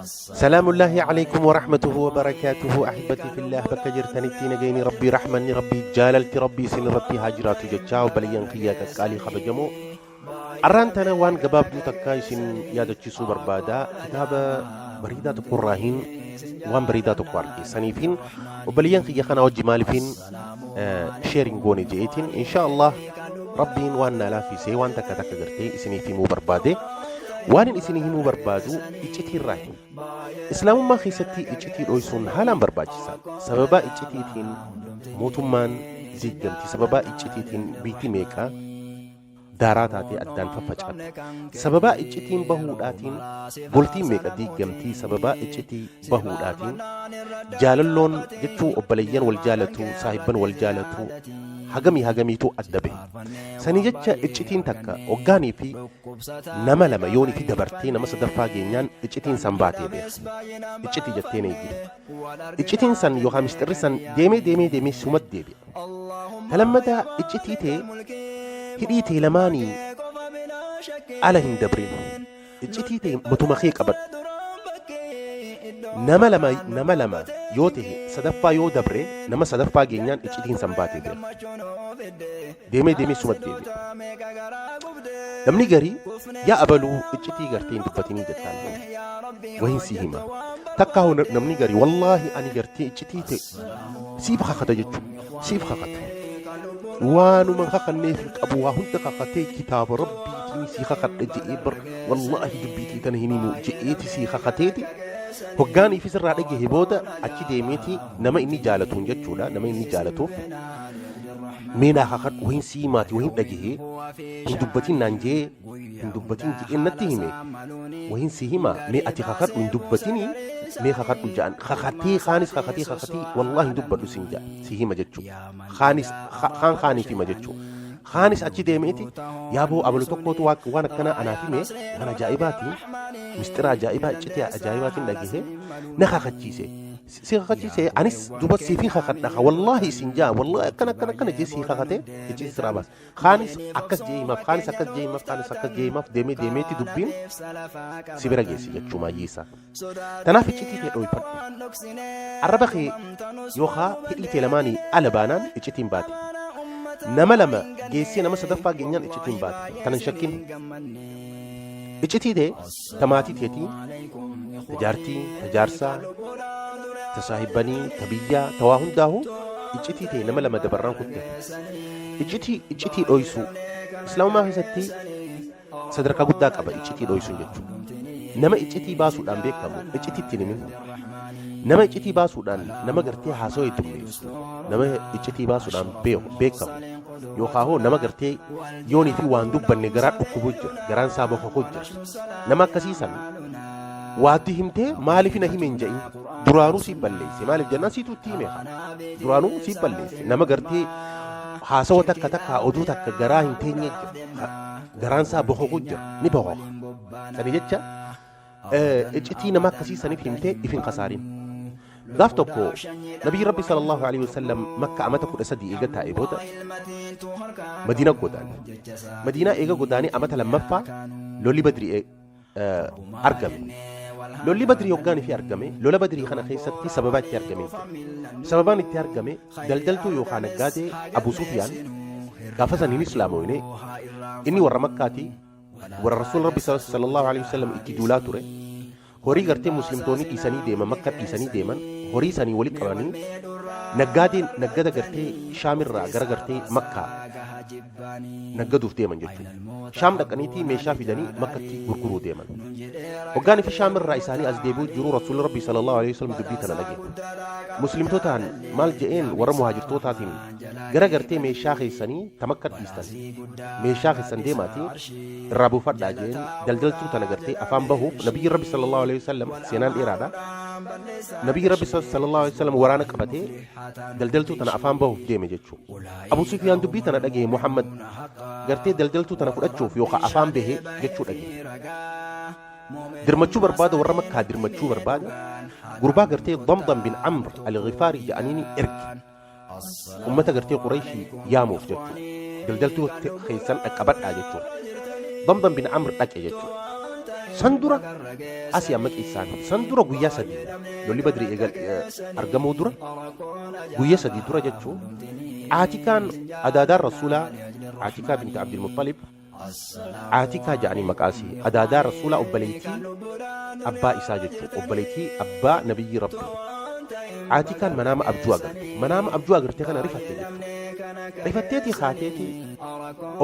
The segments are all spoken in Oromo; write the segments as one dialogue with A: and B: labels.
A: Salaamullaahi Aleykum Warahmatuhu Wabarakaatuhu Ahibbati Fillaah bakka jirtanitti nagayni Rabbii Rahmanni Rabbii jaalalti Rabbii isin irratti haa jiraatu jechaa obboleeyyan kiyya qaqqaalii kabajamoo arraan tana waan gabaabduu takka isin yaadachiisuu barbaada. Kitaaba bareedaa tokko irraahin waan bareedaa tokko arge, saniifin obboleeyyan kiyya kana wajji maaliifin sheerin goone je'eetiin insha Allah Rabbiin waan naa laaffisee waan takka takka gartee isiniif himuu barbaade. Waan inni isinii himuu barbaadu iccitii irraa hima. Islaamummaa keessatti iccitii dhoysuun haalaan barbaachisaa. Sababaa iccitiitiin mootummaan diiggamti. Sababaa iccitiitiin biitti meeqa daaraa taatee addaan faffacaate. Sababaa iccitiin bahuudhaatiin bultiin meeqa diiggamti. Sababaa iccitii bahuudhaatiin jaalalloon jechuu obboleeyyan wal jaalatu, saahibban wal jaalatu hagamii hagamiitu adda bahe. Sanii jecha iccitiin takka hoggaanii fi nama lama yoonii fi dabartee nama sadaffaa geenyaan iccitiin san baatee beeka. Iccitii jettee na eegdi. Iccitiin san yookaan misxirri san deemee deemee deemee sumat deebi'a. Ta lammataa, iccitii tee hidhii tee lamaanii ala hin dabrin. Iccitii tee matuma kee qabadhu. Nama lama yoo tahe, sadaffaa yoo dabre, nama sadaffaa geenyaan iccitiin san baatee beeka. Deemee deemee sumat deebi'a. Namni garii yaa abaluu iccitii gartee hin dubbatinii jettaan, wahin sii hima. Takkaa hoo namni garii wallaahi ani gartee iccitii ta'e siif kakata jechuudha. Siif kakata. Waanuma kakanneef hin qabu, waa hunda kakatee, kitaaba Rabbiitiin sii kakadha je'ee bar, wallaahi dubbiitii tana hin himu je'eeti sii kakateeti. Hoggaanii fi sirraa dhagahe booda achi deemeeti nama inni jaalatuun jechuudha. Nama inni jaalatuuf mee naa kakadhu, wahin sii himaati, wahin dhagahee hin dubbatin naan jee, hin dubbatin jedhee natti hime, wahin si hima, mee ati kakadhu, hin dubbatini, mee kakadhu ja'an. Kakatee kaanis kakatee kakatee wallahi hin dubbadhu sin ja'a si hima jechuu, kaanis kaan kaaniif hima jechuu, kaanis achi deemeeti yaaboo abalu tokkootu waan akkanaa anaaf hime, waan ajaa'ibaati, mistira ajaa'ibaa, iccitii ajaa'ibaatiin dhagahe, na kakachiise, si kakachiise, anis duba siifin kakadha wallaahi isin jaa, wallaahi akkana akkana akkana jee sii kakate iccitii siraa baasa. Kaanis akkas jee himaaf, kaanis akkas jee himaaf, kaanis akkas jee himaaf, deemee deemeeti dubbiin si bira geessi jechuu maayyii isaa. Tanaaf iccitii tee dhooyfadhu. Arraba kee yookaa hidhii tee lamaanii ala baanaan iccitiin baate. Nama lama geessee nama sadaffaa geenyaan iccitiin baate. Tana hin shakkin. Iccitii tee ta maatii teetii, ta jaartii, ta jaarsaa, ta saahibbanii, ta biyyaa, ta waa hundaahu iccitii tee nama lama dabarraan kutte. Iccitii dhoysuu Islaamummaa keessatti sadarkaa guddaa qaba iccitii dhoysuun jechuudha. Nama iccitii baasuudhaan beekamu iccitii ittiin himin. Nama iccitii baasuudhaan nama gartee haasawaa heddummeessu, nama iccitii baasuudhaan beekamu yookaan hoo nama gartee yoonii fi waan dubbanne garaa dhukkubu jira, garaan isaa bokoku jira. Nama akkasii san waatti himtee maaliif na hime hin jedhin, duraanuu siif balleesse. Maaliif jennaan siitu itti hime, duraanuu siif balleesse. Nama gartee haasawa takka takka oduu takka garaa hin teenye jira, garaan isaa bokoku jira, ni bokoka. Sani jecha iccitii nama akkasii saniif himtee if hin kasaarin. Gaaf tokko Nabiyyi Rabbi sallallahu alaihi wasallam Makka amata 13 eega taa'e booda Madiina godaane. Madiinaa eega godaanee amata lammaffaa lolli Badrii argame. Lolli Badrii hoggaan fi argame, lola Badrii kana keessatti sababaa itti argame jira. Sababaan itti argame daldaltuu yookaan naggaadee Abu Sufyaan gaafa san hin islaamoyne, inni warra Makkaati, warra Rasuul Rabbi sallallahu alaihi wasallam itti duulaa ture. Horii gartee muslimtoonni dhiisanii deeman, Makka dhiisanii deeman, horii sanii walitti qabanii naggaadeen naggada gartee Shaamirraa gara gartee Makkaa naggaduuf deeman jechuudha. Shaam dhaqaniitii meeshaa fidanii Makkatti gurguruu deeman. Hoggaan fi Shaamirraa isaanii as deebi'uu jiru Rasuulli Rabbi sallallahu alaihi wasallam dubbii tana dhage. Muslimtootaan maal je'een? Warra muhaajirtootaatiin gara gartee meeshaa keessanii ta Makka dhiistan, meeshaa keessan deemaatii irraa buufadhaa jeen. Daldaltuu tana gartee afaan bahuuf Nabiyyi Rabbi sallallahu alaihi wasallam, seenaan dheeraadha. Nabiyyi Rabbi sallallahu alaihi wasallam waraana qabatee daldaltuu tana afaan bahuuf deeme jechuudha. Abu Sufyaan dubbii tana dhagahe, Muhammad gartee daldaltuu tana fudhachuuf yookaan afaan bahe jechuu dhagahe. Dirmachuu barbaada, warra Makkaa dirmachuu barbaada. Gurbaa gartee Damdam bin Amr al-Ghifaari jedhaniini erge. Ummata gartee Qurayshii yaamuuf jechuudha. Daldaltuu keessan dhaqqabadhaa jechuudha. Damdam bin Amr dhaqe jechuudha. San dura asii amma qissaan san dura guyyaa 3 lolli Badrii eegal argamuu dura guyyaa 3 dura jechuun Aatikaan adaadaan Rasuulaa Aatikaa binti Abdul Muxalib Aatikaa jedhanii maqaa isii adaadaa Rasuulaa obboleettii abbaa isaa jechuun obboleettii abbaa nabiyyi Rabbii Aatikaan manaama abjuu agarte manaama abjuu agarte kana rifatte jechuudha. Rifatteetii kaateetii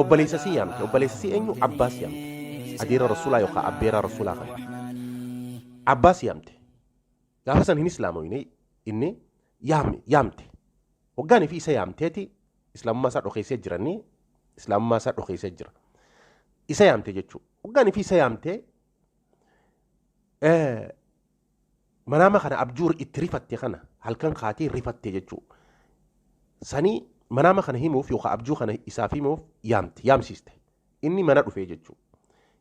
A: obboleessa isii yaamte obboleessa isii eenyu Abbaas yaamte adeera Rasuulaa yookaan abbeeraa Rasuulaa kana Abbaas yaamte gaafa san hin islaamoyne inni yaamte hoggaanii fi isa yaamteeti islaamummaa isaa dhokeessee jiranii islaamummaa isaa dhokeessee jira isa yaamte jechuudha hoggaanii fi isa yaamte Manaama kana abjuu itti rifatte kana halkan kaatee rifatte jechuu. Sanii manaama kana himuuf yookaan abjuu kana isaaf himuuf yaamte yaamsiste. Inni mana dhufee jechuu.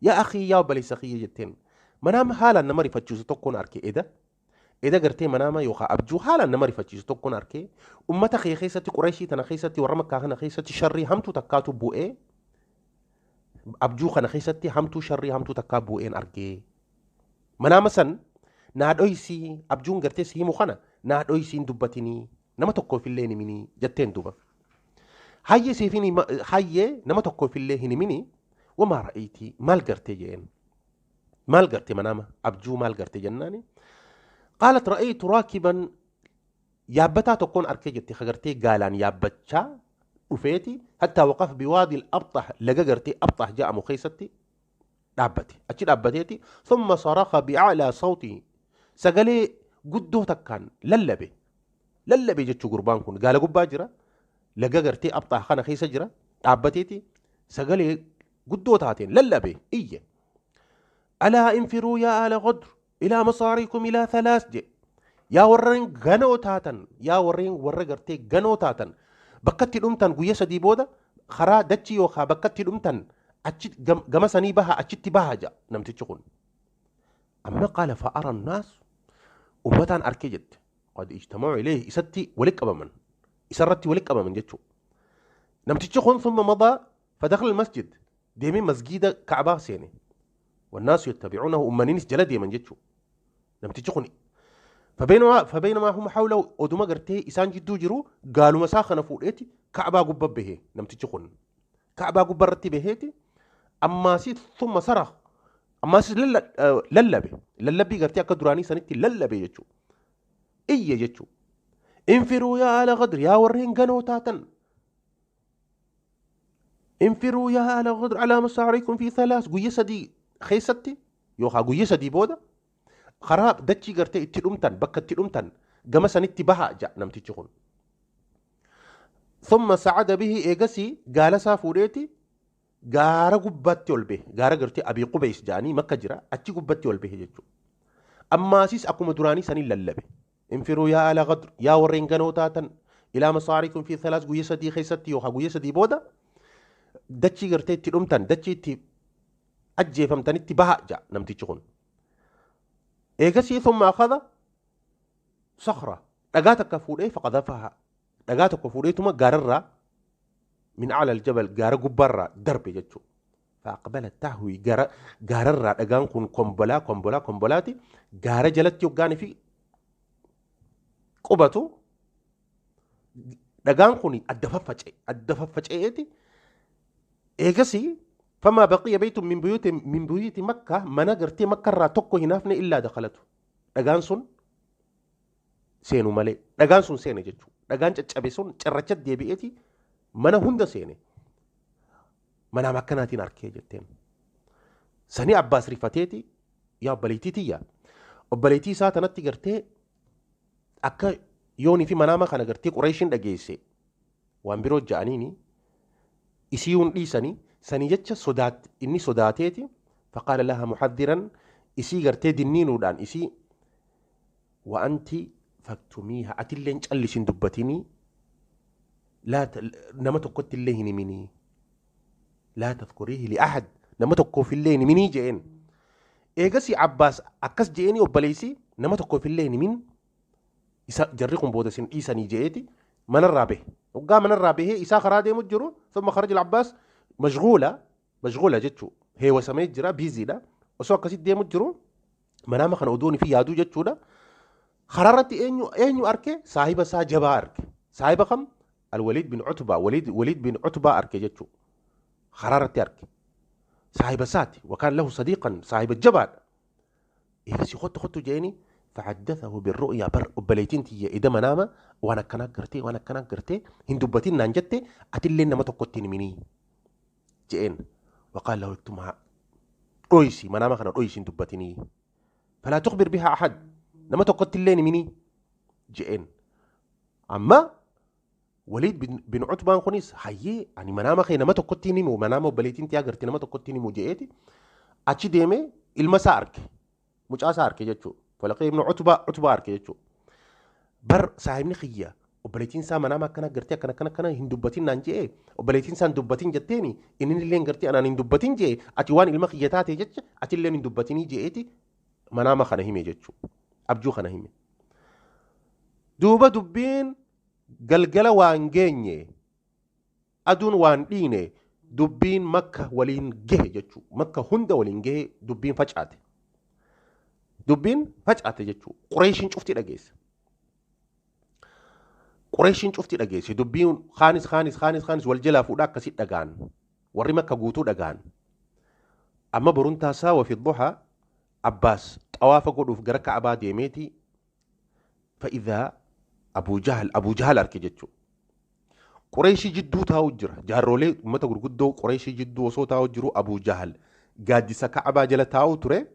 A: Yaa akhii yaa obboleessa kiyya jetteen manaama haalaan nama rifachiisu tokkoon arke eda. Eda gartee manaama yookaan abjuu haalaan nama rifachiisu tokkoon arke ummata kee keessatti Qureeshii tana keessatti warra Makkaa kana keessatti sharrii hamtuu takkaatu bu'ee abjuu kana keessatti hamtuu sharrii hamtuu takkaa bu'een argee. Manaama san naa dhoysii abjuun gartee si himu kana naa dhoysii hin dubbatinii nama tokkoof illee hin himinii jetteen duuba. Hayyee siif hin hima hayyee nama tokkoof illee hin himinii wamaa ra'eetii maal gartee jeen. Maal garte manaama abjuu maal garte jennaani. Qaalat ra'eetu raakiban yaabbataa tokkoon arkee jette ka gartee gaalaan yaabbachaa dhufeeti hattaa waqaf biwaadil abxah laga gartee abxah jedhamu keessatti dhaabbate. Achi dhaabbateeti thumma sarakha bi'a'laa sawtihi sagalee guddoo takkaan lallabe. Lallabe jechuu gurbaan kun gaala gubbaa jira. Laga gartee abxaa kana keessa jira. Dhaabbateeti sagalee guddoo taateen lallabe iyye. Alaa infiruu yaa aala ghadr ilaa masaariikum ilaa thalaas jedhe. Yaa warreen ganoo taatan yaa warreen warra gartee ganoo taatan bakka itti dhumtan guyya sadii booda karaa dachii yookaan bakka itti dhumtan achi gama sanii baha achitti baha jedha namtichi kun. Amma qaala fa'ara naas ummataan arkee jette. Qad ijtama'u ilayhi isatti walitti qabaman. Isarratti walitti qabaman jechuudha. Namtichi kun summa madaa fadakhala masjid deemee masgiida Ka'baa seene. Wannaasu yattabi'uunahu ummaniinis jala deeman jechuudha. Namtichi kun fabaynamaa hum hawlahu oduma gartee isaan jidduu jiru gaaluma isaa kana fuudheeti Ka'baa gubba bahe namtichi kun. Ka'baa gubba irratti baheeti ammaasii thumma sara ammaasii lallabe lallabbii gartee akka duraanii sanitti lallabe jechuudha. Iyye jechuudha. Infiruu yaa ala qadri yaa warreen ganoo taatan Infiruu yaa ahla Khudr alaa masaarikum fi thalaas guyya sadii keessatti yookaan guyya sadii booda karaa dachii gartee itti dhumtan bakka itti dhumtan gama sanitti bahaa ja'a namtichi kun. Thumma sa'ada bihi eegasii gaala isaa fuudheeti gaara gubbaatti ol bahe gaara gartee Abii Qubeys ja'anii makka jira achi gubbatti ol bahe jechuudha. Ammaasis akkuma duraanii saniin lallabe. Infiruu yaa aala Ghadr, yaa warreen ganoo taatan, ilaa masaarikum fi thalaas guyya sadii keessatti yookaan guyya sadii booda dachii gartee itti dhumtan, dachii itti ajjeefamtanitti baha ja'a namtichi kun. Eegasii thumma akhadha sakhra dhagaa takka fuudhee faqadhafaha dhagaa tokko fuudheetuma gaararraa min a'la aljabal gaara gubbaarraa darbe jechuudha. Faaqbalat tahwi gara gaararraa dhagaan kun kombolaa kombolaa kombolaati gaara jalatti hoggaanii fi qubatu dhagaan kun adda faffaca'e adda faffaca'eeti eegasii famaa baqiya beeytu min buyuuti min buyuuti makka mana gartee makka irraa tokko hin hafne illaa dakalatu dhagaan sun seenu malee dhagaan sun seene jechuudha dhagaan caccabe sun cirracha deebi'eeti mana hunda seene Manaam akkanaatiin arkee jetteen. Sanii Abbaas rifateeti yaa obboleettii tiyya obboleettii isaa tanatti gartee akka yoonii fi manaama kana gartee Qureeshiin dhageesse waan biroo ja'aniini isiiyuun dhiisanii sanii jecha sodaat inni sodaateeti faqaala laha muhaddiran isii gartee dinniinuudhaan isii wa anti faktumiiha atilleen callisin dubbatinii laa nama tokkotti illee hin himinii laa tadhkuriihi li ahad nama tokkoof illee hin himinii je'een eegasii Abbaas akkas je'eenii obboleessi nama tokkoof illee hin himin isa jarri kun booda isin dhiisanii je'eeti manarraa bahe hoggaa manarraa bahee isaa karaa deemu jiru thumma kharaja al-Abbaas mashghuula mashghuula jechuu heewasamee jira biiziidha Osoo akkasitti deemu jiru manaama kana odoon fi yaaduu jechuudha. Karaarratti eenyu arke? Saahiba isaa jabaa arke. Saahiba kam? Alwaliid bin Utbaa. Waliid bin Utbaa arke jechuudha. Karaarratti arke. Saahiba isaati. Wakaan lahu sadiiqan saahiba jabaadha. Eegasii kottu kottu jeeni فحدثه بالرؤيا بر obboleettiin tiyya ida manaama waan akkanaa gartee waan akkanaa gartee hin dubbatin naan jette atillee nama tokkotti hin himinii je'een. وقال له اكتمها dhoysi manaama kana dhoysi hin dubbatinii فلا تخبر بها أحد nama tokkotti illee hin himinii je'een. Amma Waliid bin Utbaan kunis hayyee ani manaama kee nama tokkotti hin himu manaama obboleettiin tiyya agarte nama tokkotti hin himu je'eeti achi deemee ilma isaa arge mucaa isaa arge jechuudha. Falaqee ibnu Utbaa arge jechuudha. Bar saahibni kiyya obboleettiin isaa manaama akkana gartee akkana akkana akkana hin dubbatin naan je'e obboleettiin isaa hin dubbatin jetteeni inni illee gartee anaan hin dubbatin je'e ati waan ilma kiyya taate jecha ati illee hin dubbatinii je'eeti manaama kana hime jechuudha. Abjuu kana hime. Duuba dubbiin galgala waan geenye aduun waan dhiine dubbiin Makka waliin gahe jechuudha. Makka hunda waliin gahe dubbiin facaate. Dubbiin facaate jechuudha. Qureeshiin cufti dhageesse. Qureeshiin cufti dhageesse. Dubbiin kaanis kaanis kaanis kaanis wal jalaa fuudhaa akkasii dhagaan. Warri Makka guutuu dhagaan. Amma boruun taasaa wafi duhaa Abbaas xawaafa godhuuf gara Ka'abaa deemeeti. Fa'idaa Abuu Jahal arge jechuudha. Qureeshii jidduu taa'u jira. Jaarrolee uummata gurguddoo Qureeshii jidduu osoo taa'u jiru Abuu Jahal gaaddisa Ka'abaa jala taa'u ture.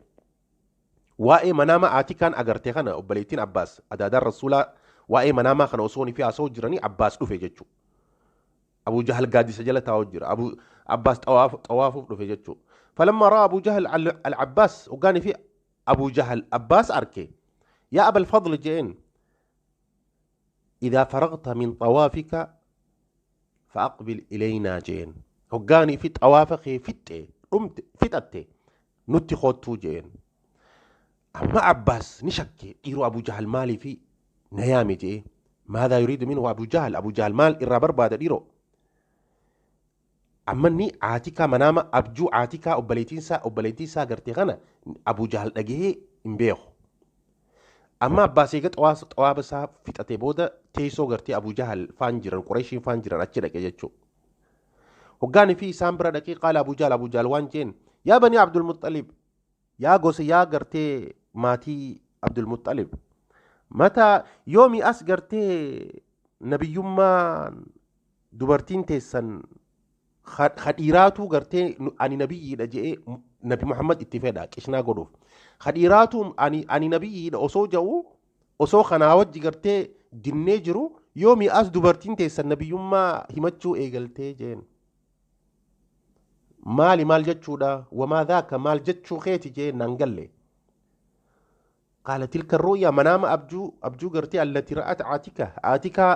A: Waa'ee manaama Aatikaan agarte kana obboleettiin Abbaas adaadaan Rasuulaa waa'ee manaamaa kana osoo fi haasa'u jiranii Abbaas dhufe jechuudha. Abuu Jahal gaaddisa jala taa'u jira. Abuu Abbaas xawaafuuf dhufe jechuudha. Falammaa ra'a Abuu Jahal al-Abbaas hoggaanii fi Abuu Jahal Abbaas arke. Yaa Abal Fadl je'een إذا فرغت من طوافك فأقبل إلينا جين. هقاني في طوافك فتة قمت فتة نتي خطو جين. أما عباس نشكي إيرو أبو جهل مالي في نيامي جي ماذا يريد منه أبو جهل؟ أبو جهل مال إرابر بعد إيرو. أما ني عاتكا منامة أبجو عاتكا أبليتين سا قرتي غنا أبو جهل أجيه إمبيخ. أما عباس يقول طواف سا فتة بودا teessoo gartee Abuu Jahal faan jiran Qureeshiin faan jiran achi dhaqe jechuudha. Hoggaanii fi isaan bira dhaqee qaala Abuu Jahal Abuu Jahal waan jeen yaa banii Abdul Muttalib yaa gosa yaa gartee maatii Abdul Muttalib mata yoomi as gartee nabiyyummaan dubartiin teessan kadhiiraatu gartee ani nabiyyiidha je'ee Nabi Muhammad itti fedha qishnaa godhuuf kadhiiraatu ani nabiyyiidha osoo ja'u osoo kanaa wajji gartee dinnee jiru yoomi as dubartiin teessan nabiyyummaa himachuu eegaltee jeen. Maali maal jechuudha? Wamaa dhaaka maal jechuu keeti jeen naan galle. Qaala tilka ru'ya manaama abjuu gartee allati ra'at Aatika Aatika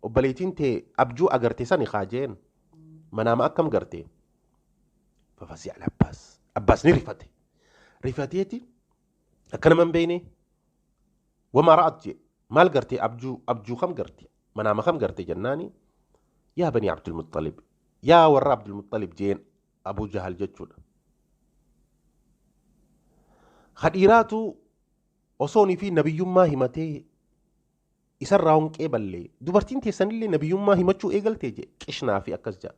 A: obboleettiin tee abjuu agarte sani kaa jeen. Manaama akkam garte? Fafasi'a al-Abbaas. Abbaas ni rifate. Rifateeti akkana man beeyne wamaa ra'at jee maal garte abjuu kam garte manaama kam garte jennaani yaa banii Abdulmuttalib yaa warra Abdulmuttalib jeen Abuu Jahal jechuudha. Kadhiiraatu osoonii fi nabiyyummaa himatee isarraa honqee ballee dubartiin teessanillee nabiyyummaa himachuu eegaltee jee qishnaa fi akkas jedha.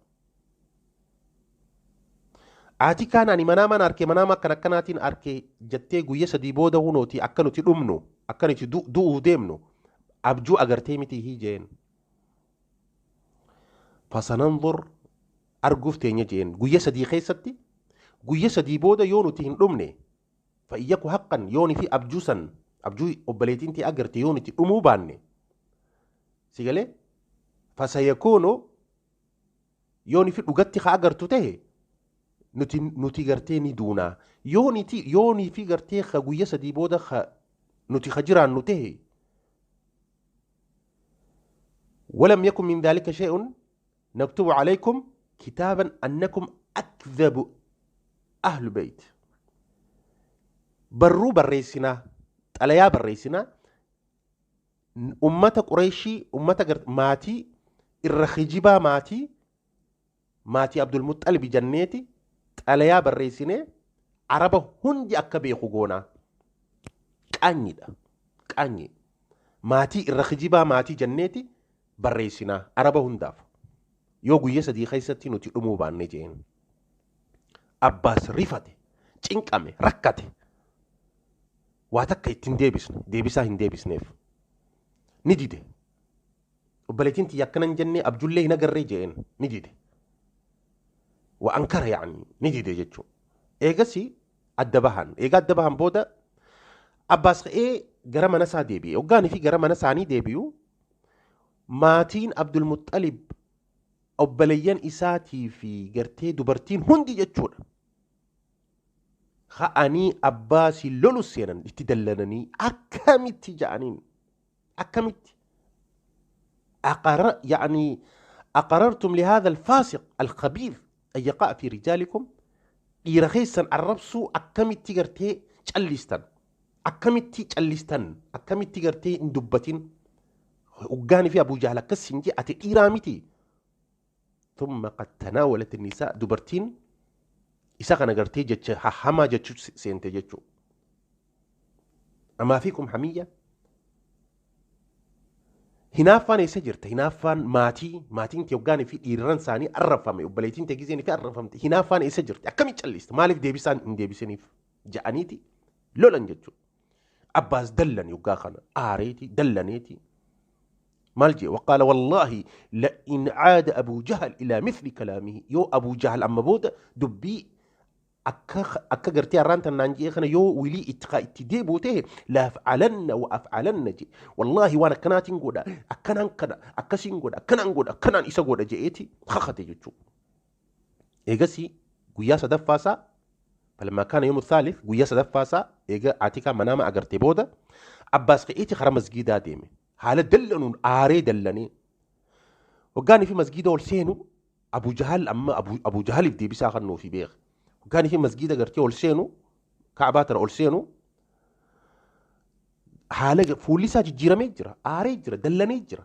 A: Aatikaan ani manaamaan arke manaama akkan akkanaatiin arke jettee guyya sadii booda hunooti akka nuti dhumnu akka nuti du'uu deemnu abjuu agartee miti hii jeen. Fasananzur arguuf teenya jeen guyya sadii keessatti guyya sadii booda yoo nuti hin dhumne fa'iyyaku haqqan yooni fi abjuu san abjuu obboleettiin tee agarte yoo nuti dhumuu baanne si galee fasayakuunu yooni fi dhugatti haa agartu ta'e nuti gartee ni duunaa yooni fi gartee haa guyya sadii booda haa nuti haa jiraannu ta'e ولم يكن من ذلك شيء نكتب عليكم كتابا أنكم أكذب أهل بيت برو بريسنا تلايا بريسنا أمة قريشي أمة ماتي الرخجبا ماتي عبد المطلب جنيتي تلايا بريسنا Araba hundi akka beeku goonaa. Qaanyiidha. Qaanyii. Maatii irra kijibaa maatii jenneeti barreessinaa Araba hundaaf. Yoo guyya 3 keessatti nuti dhumuu baanne jeen. Abbaas rifate, cinqame, rakkate. Waa takka ittiin deebisne, deebisaa hin deebisneef. Ni dide. Obboleettiin tiyya akkana hin jennee abjullee hin agarree jeen ni dide. Wa ankara yaani ni dide jechuudha. Eegasii adda bahan. Eegaa adda bahan booda Abbaas ka'ee gara mana isaa deebi'e. Hoggaanii fi gara mana isaanii deebi'u maatiin Abdulmuxalib obboleeyyan isaatii fi gartee dubartiin hundi jechuudha. Ka'anii Abbaasii lolu seenan itti dallananii akkamitti ja'aniin akkamitti أقر يعني أقررتم لهذا الفاسق الخبيث أن يقع في رجالكم dhiira keessan arrabsuu akkamitti gartee callistan, akkamitti callistan, akkamitti gartee hin dubbatin? Hoggaanii fi Abuu Jahl akkas hin jee, ati dhiiraa miti. ثم قد تناولت النساء dubartiin isa kana gartee jecha hamaa jechuu seente jechuu. أما فيكم حمية? Hinaaffaan eessa jirta? Hinaaffaan maatii, maatiin tee hoggaanii fi dhiirran isaanii arrabfame, obboleettiin tee gizeen fi arrabfamte, hinaaffaan eessa jirti? Akkamitti callista? Maaliif deebisaan hin deebisiniif? Ja'aniiti lolan jechuudha. Abbaas dallan yoggaa kana aareeti dallaneeti. Maal jee? وقال والله لئن عاد أبو جهل إلى مثل كلامه yoo Abuu Jahal amma booda dubbii akka gartee har'aan tannaan jee kana yoo wilii itti itti deebi'u ta'e لأفعلن وأفعلن jee, wallaahi waan akkanaatiin godha, akkanaan kana akkasiin godha, akkanaan godha, akkanaan isa godha je'eeti kakate jechuudha. Eegasii guyyaa sadaffaasaa, فلما كان يوم الثالث, guyyaa sadaffaasaa eega Atikaa manaama agarte booda Abbaas ka'eeti karaa masgiidaa deeme. Haala dallanuun aaree dallanee. Hoggaanii fi masgiida ol seenu Abu Jahal amma Abu Jahaliif deebisaa kan nuufi beeka. Hoggaanii fi masgiida gartee ol seenu, Kaabaa tana ol seenu, haala fuulli isaa jijjiiramee jira, aaree jira, dallanee jira.